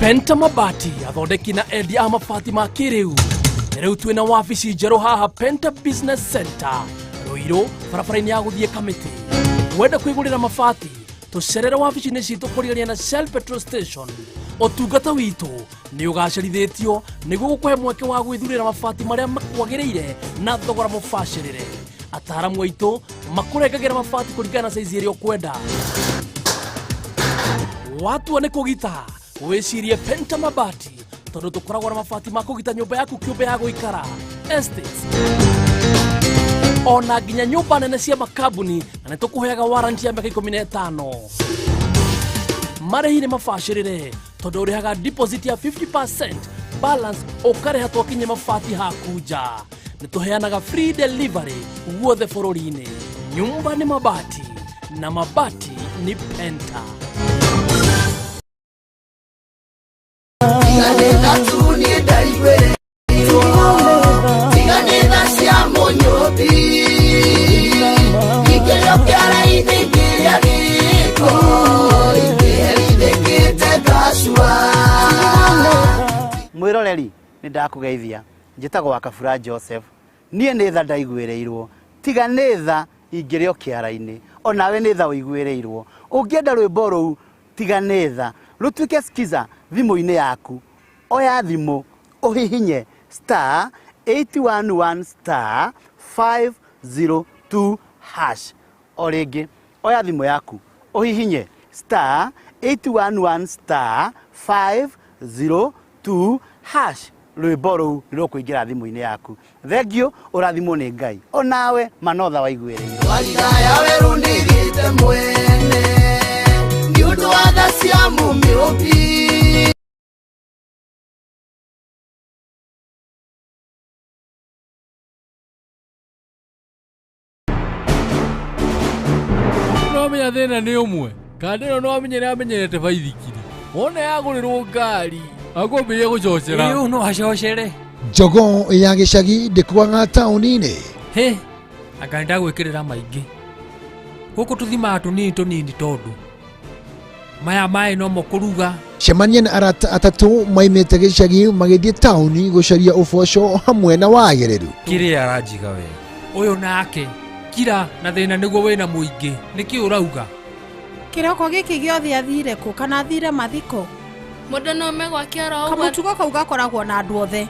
Penta Mabati athondeki na endia a mabati ma kĩrĩu. Rĩu twĩna wabici njerũ haha Penta Business Center Ruiru, barabara-inĩ ya gũthiĩ Kamĩtĩ. Wenda kwĩgũrĩra mabati, tũcerere wabici-inĩ citũ kũrigania na Shell Petrol Station. Ũtungata witũ nĩ ũgacĩrithĩtio nĩguo gũkũhe mweke wa gwĩthurĩra mabati marĩa makwagĩrĩire na thogora mũbacĩrĩre. Ataaramu aitũ makũrengagĩra mabati kũringana na saizi ĩrĩa ũkwenda. Watua nĩ kũgita, wĩcirie Penta Mabati tondũ tũkoragwo na mabati ma kũgita nyũmba yaku kĩũmbe ya gũikara, estates, ona nginya nyũmba nene cia makambuni, na nĩ tũkũheaga warranty ya mĩaka 15. Marĩhi nĩ mabacĩrĩre tondũ ũrĩhaga deposit ya 50%, balance ũkarĩha twakinye mabati haku nja. Nĩ tũheanaga free delivery guothe bũrũri-inĩ. Nyumba nĩ mabati na mabati ni Penta. Mwiroreri nĩ ndakũgeithia, njĩtagwo wa Kabura Joseph. Niĩ nĩ tha ndaiguĩrĩirwo, tiga nĩ tha ingĩrĩ o kĩara-inĩ, onawe nĩ tha ũiguĩrĩirwo. Ũngĩenda rwĩmbo rũu tiga nĩ tha rũtuĩke skiza thimũ-inĩ yaku, oya thimũ ũhihinye star 811 star 5 502 hash. O rĩngĩ oya thimũ yaku ũhihinye star 811 star 502 hash, rwĩmbo rũu nĩ rũkũingĩra thimũ-inĩ yaku. Thengio, ũrathimwo nĩ Ngai onawe manotha waiguĩrĩirwo. Warigaya werũ nĩgĩte mwene nĩ ũndũ wa tha cia Mũmĩũmbi. No menya thĩna nĩ ũmwe kanda ĩno no amenye nĩ amenyerete baithikiri wona yagũrĩrwo ngari akwambĩrĩria gũcocera. Ĩĩ, ũyũ no acocere. Jogoo ya gĩcagi ndĩkuaga taũni-inĩ. Hĩ, anga nĩndagwĩkĩrĩra maingĩ gũkũ tũthimaga tũnini tũnini tondũ maya maĩ nomo kũruga. Cemania na arata atatũ maimĩte gĩcagi magĩthiĩ taũni gũcaria ũboco hamwe na wagĩrĩru. Kĩrĩa aranjiga we ũyũ nake kira na thĩna nĩguo wĩna mũingĩ nĩkĩ ũrauga? Kĩroko gĩkĩ gĩothe athire kũ kana athire mathiko? Mũndũ no ome gwake oro ũguo. Kamũtugo kau gakoragwo na andũ othe.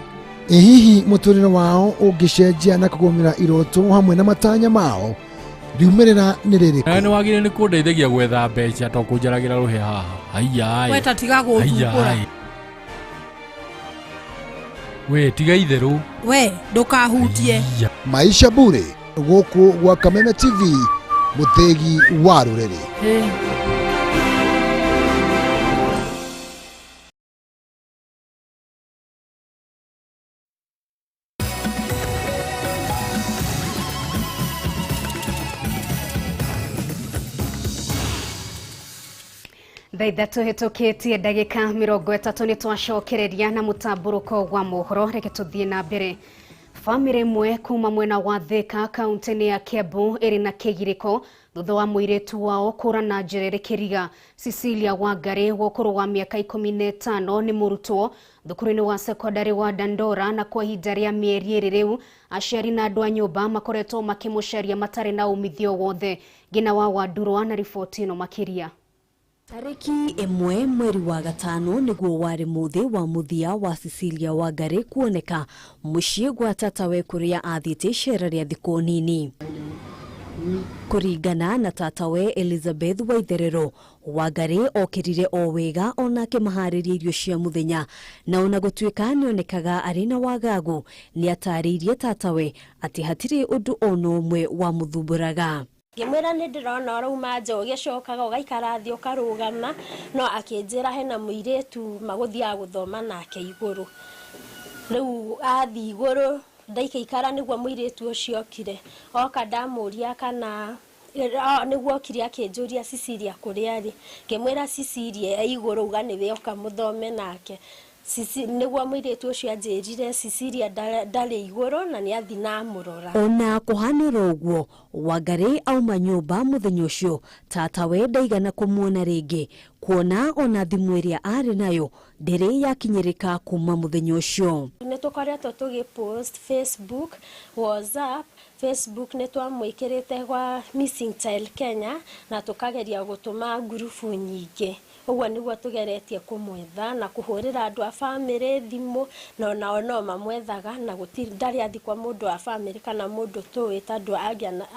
Ĩ hihi mũtũrĩre wao ũngĩcenjia na kũgũmĩra iroto hamwe na matanya mao, riumĩrĩra nĩ rĩrĩkũ? Nawe nĩ wagĩrĩire nĩ kũndeithagia gwetha mbeca to kũnjaragĩra rũhĩa haha. Haiya. We ta tiga gũthumbũra. We tiga itherũ. We ndũkahutie. Maisha Bure gũkũ gwa Kameme TV, mũthĩgi wa rũrĩrĩ. Thaa ithatũ hĩtũkĩtie ndagĩka 30 nĩ twacokereria na mũtambũrũko wa mohoro. Reke tũthiĩ na mbere. Bamĩrĩ ĩmwe kuma mwena wa Thika kaunti-inĩ ya Kiambu ĩrĩ na kĩgirĩko thutha wa mũirĩtu wao kũra na njĩra ĩrĩ kĩriga. Cecilia Wangari wa ũkũrũ wa mĩaka 15 nĩ mũrutwo thukuru-inĩ wa sekondarĩ wa Dandora, na kwa ihinda rĩa mĩeri ĩrĩ rĩu aciari na andũ a nyũmba makoretwo makĩmũcaria matarĩ na umithio wothe. Ngina wa Wandurwa na riboti ĩno makĩria. Tariki 1 mweri wa 5 nĩguo warĩ mũthĩ wa mũthia wa Cecilia Wangari kuoneka mũciĩ gwa tatawe kũrĩa athiĩte icera rĩa thikũ nini. Kũringana na tatawe Elizabeth Waitherero, Wangari okĩrire o wega ona akĩmaharĩria irio cia mũthenya, na ona gũtuĩka nĩonekaga arĩ na wagagu, nĩatarĩirie tatawe atĩ hatirĩ ũndũ ona ũmwe wamũthumbũraga. Ngĩmwĩra nĩ ndĩrona ũrauma nja ũgĩcokaga ũgaikara thĩ ũkarũgama, no akĩnjĩra hena mũirĩtu magũthiaga gũthoma nake igũrũ. Rĩu athiĩ igũrũ ndaikaikara nĩguo mũirĩtu ũcio okire. Oka ndamũria kana nĩguo okire akĩnjũria Cecilia kũrĩa arĩ. Ngĩmwĩra Cecilia e igũrũ uga nĩwe oka mũthome nake. Nĩguo mũirĩtu ũcio anjĩrire Cecilia ndarĩ igũrũ na nĩ athiĩ na amũrora. Ona kũhanĩra ũguo, Wangari auma nyũmba mũthenya ũcio tatawe ndaigana kũmuona rĩngĩ, kuona ona thimũ ĩrĩa arĩ nayo ndĩrĩ yakinyĩrĩka kuma mũthenya ũcio. Nĩ tũkoretwo tũgĩ post Facebook, WhatsApp. Facebook nĩ twamwĩkĩrĩte gwa Missing Child Kenya na tũkageria gũtũma ngurubu nyingĩ. Ũguo nĩguo tũgeretie kũmwetha na kũhũrĩra andũ a bamĩrĩ thimũ, na onao no mamwethaga na gũtirĩ ndarĩ athiĩ kwa mũndũ wa bamĩrĩ kana mũndũ tũĩ tondũ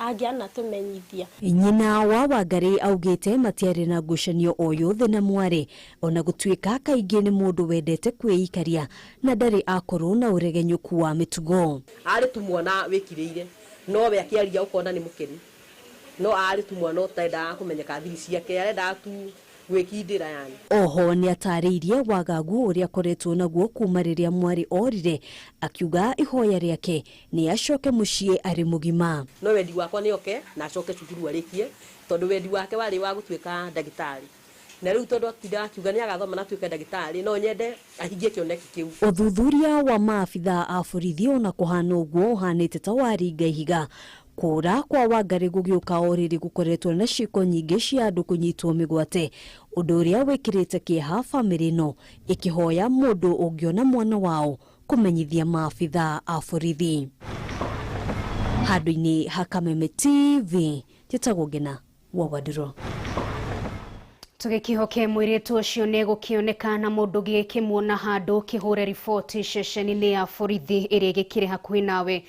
angĩanatũmenyithia. Nyina wa Wangari augĩte matiarĩ na ngucanio o yothe na mwarĩ, ona gũtuĩka kaingĩ nĩ mũndũ wendete kwĩikaria na ndarĩ akorwo na ũregenyũku wa mĩtugo. Arĩ tu mwana wĩkirĩire, no we akĩaria ũkona nĩ mũkenu, no arĩ tu mwana ũtendaga kũmenyeka thiri ciake, arendaga tu gwĩkindĩra yani. Oho nĩatarĩirie wagagu ũrĩa akoretwo naguo kuma rĩrĩa mwarĩ orire, akiuga ihoya rĩake nĩ acoke mũciĩ arĩ mũgima. No wendi wakwa nĩ oke na acoke cukuru arĩkie, tondũ wendi wake warĩ wa gũtuĩka ndagĩtarĩ. Na rĩu tondũ atindaga akiuga nĩ agathoma na atuĩke ndagĩtarĩ, no nyende ahingie kĩoneki kĩu. Ũthuthuria wa maabitha a borithi ona kũhana ũguo ũhanĩte ta waringa ihiga. Kũra kwa Wangari gũgĩũka o rĩrĩ gũkoretwo na ciĩko nyingĩ cia andũ kũnyitwo mĩgwate, ũndũ ũrĩa wĩkĩrĩte kĩeha bamĩrĩ ĩno ĩkĩhoya mũndũ ũngĩona mwana wao kũmenyithia maabitha a borithi. Handũ-inĩ ha Kameme TV, njĩtagwo Ngina wa Wandũrũ. Tũgĩkĩhoke mũirĩtu ũcio nĩ gũkĩoneka na mũndũ gĩkĩmuona handũ kĩhũre riboti ceceni-inĩ ya borithi ĩrĩa ĩgĩkĩrĩ hakuhĩ nawe.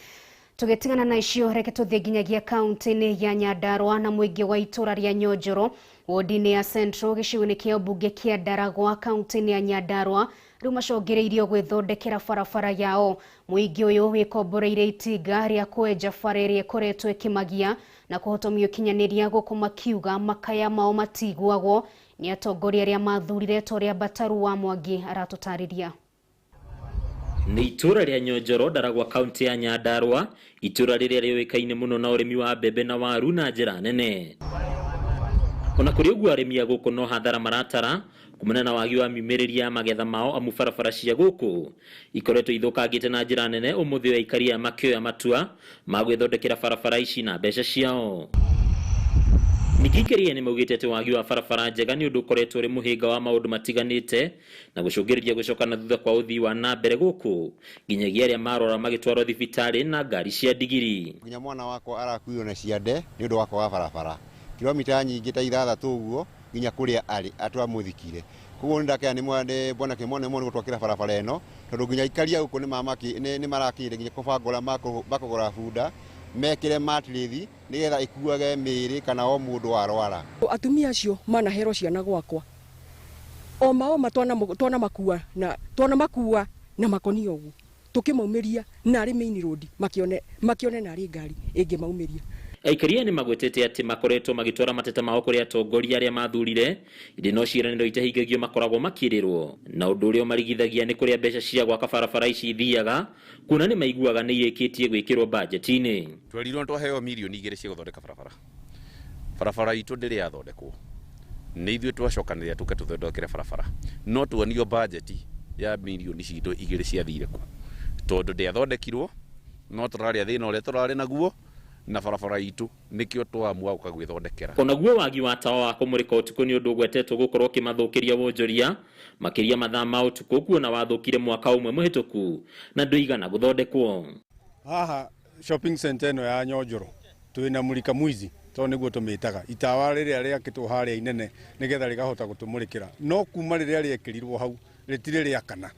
Tũgĩtigana na icio, reke tũthiĩ nginyagia kaunti-inĩ ya Nyandarua na mũingĩ wa itũra rĩa Nyonjoro wodi-inĩ ya Central gĩcigo-inĩ kĩa ũmbunge kĩa Ndaragwa kaunti-inĩ ya Nyandarua rĩu macũngĩrĩirio gwĩthondekera barabara yao. Mũingĩ ũyũ wĩkomboreire itinga rĩa kwenja bara ĩrĩa ĩkoretwo ĩkĩmagia na kũhotomia ũkinyanĩria gũkũ makiuga makaya mao matiguagwo nĩ atongoria arĩa mathurire ta ũrĩa Bataru wa Mwangi aratũtarĩria. Nĩ itũra rĩa Nyonjoro Ndaragwa kaunti ya Nyandarua, itũra rĩrĩa rĩũĩkaine mũno na ũrĩmi wa mbembe na waru na njĩra nene. Ona kũrĩ ũguo, arĩmi a gũkũ no hathara maratara kumana na wagi wa miumĩrĩria ya magetha mao, amu barabara cia gũkũ ikoretwo ithũkangĩte na njĩra nene. Ũmũthĩ ũyũ aikari aya makĩoya matua ma gwĩthondekera barabara ici na mbeca ciao. Ningĩ aikari aya nĩmaugĩte atĩ wagi wa barabara njega nĩ ũndũ ũkoretwo ũrĩ mũhĩnga wa maũndũ matiganĩte na gũcũngĩrĩria gũcoka na thutha kwa ũthii wa na mbere gũkũ, nginyagia arĩa marwara magĩtwarwo thibitarĩ na ngari cia ndigiri. Nginya mwana wakwa arakuirwo na ciande nĩ ũndũ wa kwaga barabara kilomita nyingĩ ta 6 ũguo nginya kũrĩa arĩ atwamũthikire. Koguo nĩndakena nĩ bwana Kĩmone mũno gũtwakĩra barabara ĩno, tondũ nginya aikari a gũkũ nĩ marakĩire nginya kũbanga ũrĩa makũgũra bunda mekĩre matirĩthi nĩgetha ĩkuage mĩĩrĩ kana o mũndũ warwara. Atumia acio manaherwo ciana gwakwa o mao twana makua na twana makua na makonia ũguo tũkĩmaumĩria narĩ main road makione narĩ ngari ĩngĩmaumĩria. Aikari aya nĩmagwetete atĩ makoretwo magĩtwara mateta mao kũrĩ atongoria arĩa mathurire, ĩndĩ no ciĩranĩro itahingagio makoragwo makĩrĩrwo, na ũndũ ũrĩa ũmarigithagia nĩ kũrĩa mbeca cia gwaka barabara ici ithiaga, kuona nĩ maiguaga nĩ irĩkĩtie gwĩkĩrwo bajeti-inĩ. Twerirwo twaheo mirioni 2 cia gũthondeka barabara. Barabara itũ ndĩrĩ yathondekwo, nĩ ithuĩ twacokanĩrĩra tũke tũthondekere barabara, no tuonio bajeti ya mirioni citũ 2 ciathire kũ, tondũ ndĩathondekirwo, no tũrarĩa thĩna ũrĩa tũrarĩ naguo na barabara itũ, nĩkĩo twaamua gũka gwĩthondekera. Onaguo wagi wa tawa wa kũmũrĩka ũtukũ nĩ ũndũ ũgwetetwo gũkorwo ũkĩmathũkĩria wonjoria makĩria mathaa ma ũtukũ, kuona wathũkire mwaka ũmwe mũhĩtũku na ndũigana gũthondekwo. Haha shopping center ĩno ya Nyonjoro twĩna mũrika mwizi, tondũ nĩguo tũmĩtaga itawa rĩrĩa rĩakĩtwo harĩa inene nĩgetha rĩkahota gũtũmũrĩkĩra, no kuma rĩrĩa rĩekĩrirwo hau rĩtirĩ rĩakana,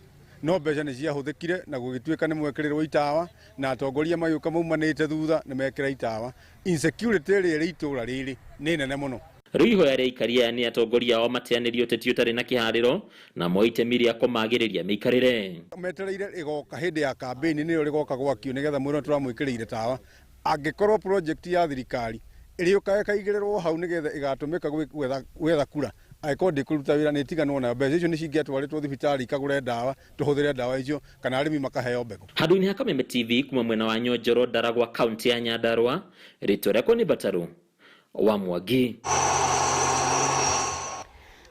no mbeca nĩ ciahũthĩkire na gũgĩtuĩka nĩ mwekĩrĩrwo itawa na atongoria magĩũka maumanĩte thutha nĩ mekĩra itawa. Insecurity ĩrĩa ĩrĩ itũra rĩrĩ nĩ nene mũno. Rĩu ihoya rĩa aikari aya nĩ atongoria ao mateanĩrie ũteti ũtarĩ na kĩharĩro na moe itemi rĩa kũmagĩrĩria mĩikarĩre. Metereire ĩgoka hĩndĩ ya kambĩini nĩyo rĩgoka gwakio nĩgetha mwĩrwo tũramwĩkĩrĩire tawa. Angĩkorwo project ya thirikari ĩrĩũka ĩkaigĩrĩrwo hau nĩgetha ĩgatũmĩka gwetha kura, angĩkorwo ndĩkũruta wĩra nĩ ĩtiganwo nayo. Mbeca icio nĩ cingĩatwarĩtwo thibitarĩ ikagũre ndawa, tũhũthĩre ndawa icio, kana arĩmi makaheo mbegũ. Handũ-inĩ ha Kameme TV kuma mwena wa Nyonjoro Ndaragwa kaunti ya Nyandarua, rĩtwa rĩakwa nĩ Bataru wa Mwangi.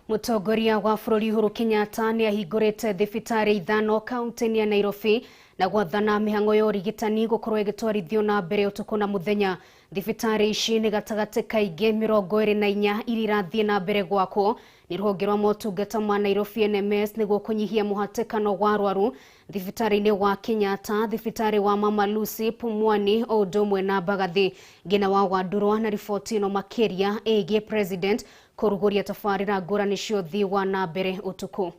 Mũtongoria wa bũrũri Uhuru Kenyatta nĩ ahingũrĩte thibitarĩ 5 kaunti-inĩ ya Nairobi na gwathana mĩhang'o ya ũrigitani gũkorwo ĩgĩtwarithio na mbere ũtukũ na mũthenya. Thibitarĩ ici nĩ gatagatĩ ka ingĩ 24 iria irathiĩ na mbere gwakwo nĩ rũhonge rwa motungata ma Nairobi NMS nĩguo kũnyihia mũhatĩkano wa arwaru thibitarĩ-inĩ wa Kenyatta, thibitarĩ wa Mama Lucy, Pumwani o ũndũ ũmwe na Mbagathi. Ngina wa Wandurwa na riboti ĩno makĩria ĩgiĩ President kũrugũria tabarĩra ngũrani cia ũthii wa na mbere ũtukũ.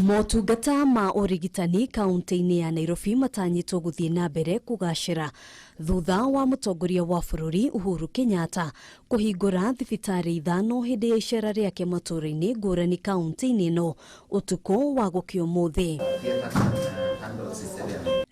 Motungata ma ũrigitani kaunti-inĩ ya Nairobi matanyĩtwo gũthiĩ na mbere kũgacĩra thutha wa mũtongoria wa bũrũri Uhuru Kenyatta kũhingũra thibitarĩ 5 hĩndĩ ya icera rĩake matũũra-inĩ ngũrani kaunti-inĩ ĩno ũtukũ wa gũkĩa ũmũthĩ.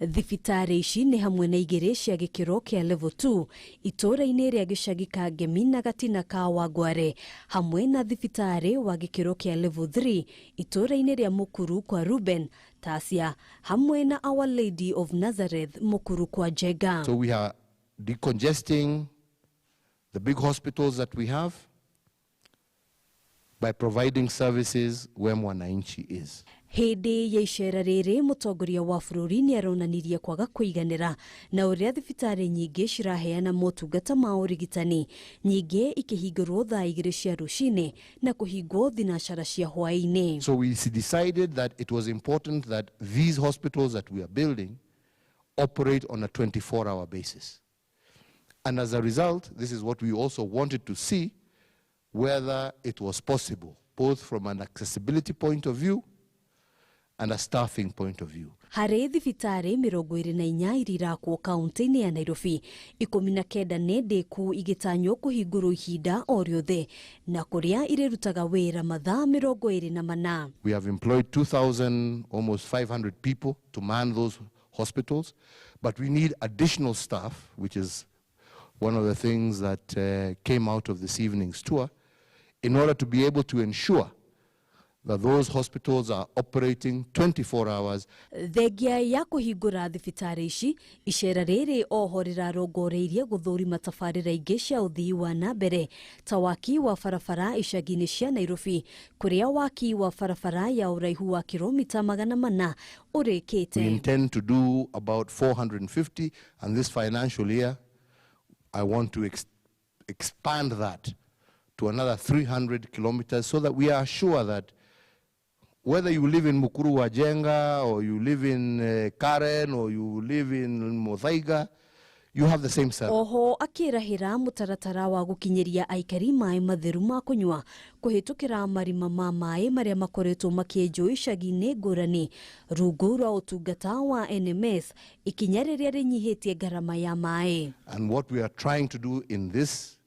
Thibitarĩ ici nĩ hamwe na 2 cia gĩkĩro kĩa level 2 itũũra-inĩ rĩa gĩcagi ka Ngemi na Gatina ka Wangware, hamwe na thibitarĩ wa gĩkĩro kĩa level 3 itũũra-inĩ rĩa Mukuru kwa Ruben Tasia, hamwe na Our Lady of Nazareth Mukuru kwa Njenga. So we are decongesting the big hospitals that we have by providing services where mwananchi is. Hĩndĩ ya icera rĩrĩ mũtongoria wa bũrũri nĩ aronanirie kwaga kũiganĩra na ũrĩa thibitarĩ nyingĩ ciraheana motungata ma ũrigitani, nyingĩ ikĩhingũrwo thaa 2 cia rũcinĩ na kũhingwo thinacara cia hwaĩ-inĩ. So we decided that it was important that these hospitals that we are building operate on a 24-hour basis. And as a result, this is what we also wanted to see, whether it was possible, both from an accessibility point of view and a staffing point of view. Harĩ thibitarĩ 24 iria irakwo kaunti-inĩ ya Nairobi, 19 nĩ ndĩku igĩtanywo kũhingũrwo ihinda o rĩothe na kũrĩa irĩrutaga wĩra mathaa 24. We have employed 2,000, almost 500 people to man those hospitals, but we need additional staff, which is one of the things that came out of this evening's tour, in order to be able to ensure that those hospitals are operating 24 hours. Thengia ya kũhingũra thibitarĩ ici, icera rĩrĩ oho rĩrarongoreirie gũthũrima tabarĩra ingĩ cia ũthii wa na mbere ta waki wa barabara icagi-inĩ cia Nairobi, kũrĩa waki wa barabara ya ũraihu wa kilomita 400 ũrĩkĩte. We intend to do about 450, and this financial year I want to expand that to another 300 kilometers so that we are sure that whether you live in Mukuru wa Jenga or you live in Karen or you live in Muthaiga, you have the same service. Oho akĩrahĩra mũtaratara wa gũkinyĩria aikari maĩ matheru ma kũnyua kũhĩtũkĩra marima ma maĩ marĩa makoretwo makĩenjwo icagi-inĩ ngũrani rungu rwa ũtungata wa NMS, ikinya rĩrĩa rĩnyihĩtie ngarama ya maĩ. And what we are trying to do in this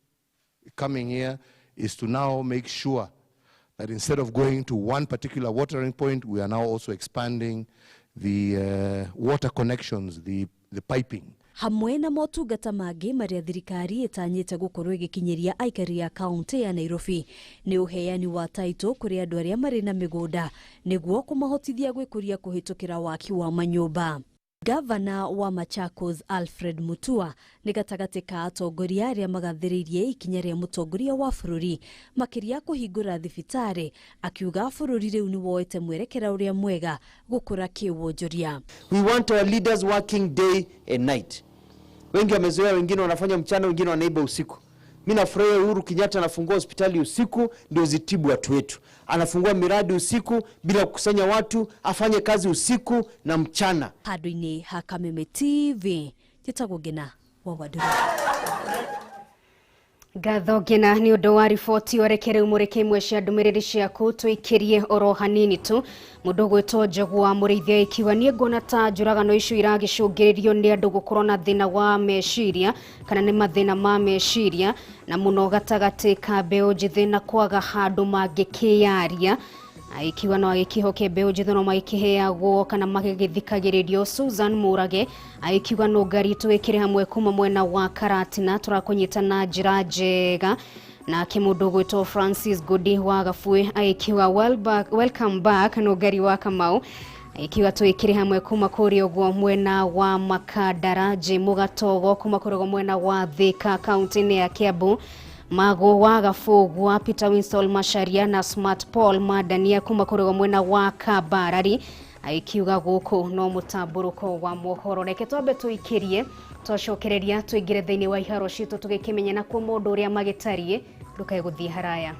coming year is to now make sure that instead of going to one particular watering point, we are now also expanding the water connections, the piping. Hamwe na motungata mangĩ marĩa thirikari ĩtanyĩte gũkorwo ĩgĩkinyĩria aikari a kaunti ya Nairobi nĩ ũheani wa taito kũrĩ andũ arĩa marĩ na mĩgũnda nĩguo kũmahotithia gwĩkũria kũhĩtũkĩra waki wa manyũmba. Gavana wa Machakos Alfred Mutua nĩ gatagatĩ ka atongoria arĩa magathĩrĩirie ikinya rĩa mũtongoria wa bũrũri makĩria kũhingũra thibitarĩ, akiuga bũrũri rĩu nĩ woete mwerekera ũrĩa mwega gũkũra kĩwonjoria. We want our leaders working day and night. Wengi wamezoea, wengine wanafanya mchana, wengine wanaiba usiku. Mimi nafurahia Uhuru Kenyatta anafungua hospitali usiku ndio zitibu watu wetu. Anafungua miradi usiku bila kukusanya watu, afanye kazi usiku na mchana. Handũ-inĩ ha Kameme TV, njĩtagwo Ngina wa Wandũrũ. Ngatho Ngina nĩ ũndũ wa riboti. Oreke rĩu mũrĩke imwe cia ndũmĩrĩri ciaku tũikĩrie oro hanini tu. Mũndũ ũgwĩtwo Njogu wa Mũrĩithia ikiuga niĩ nguona ta njũragano icio iragĩcũngĩrĩrio nĩ andũ gũkorwo na thĩna wa meciria kana nĩ mathĩna ma meciria, na mũno gatagatĩ ka mbeũ njĩthĩ na kwaga handũ mangĩkĩyaria. Ikiwa no agĩkĩhoke mbeũ njĩthĩ no magĩkĩheagwo kana magĩgĩthikagĩrĩrio. Susan Mũrage agĩkiuga no ngari twĩkĩre hamwe kuma mwena wa Karatina tũrakũnyita na njĩra njega. Nake mũndũ ũgwĩtwo Francis Godi wa Gabue agĩkiuga welcome back no ngari wa Kamau ikiwa twĩkĩre hamwe kuma kũrĩa ũguo mwena wa Makandara. J Mũgatogo kuma kũrĩa ũguo mwena wa Thika kaunti-inĩ ya Kiambu. Mago wa Gabugwa Peter Winston Macharia na Smart Paul Madania kuma kũrĩa mwena wa Kabarari aikiuga gũkũ no mũtambũrũko wa mohoro. Reke twambe tũikĩrie twacokereria tũingĩre thĩinĩ wa iharo citũ tũgĩkĩmenya na kuo mũndũ ũrĩa magĩtariĩ. Ndũkae gũthiĩ haraya.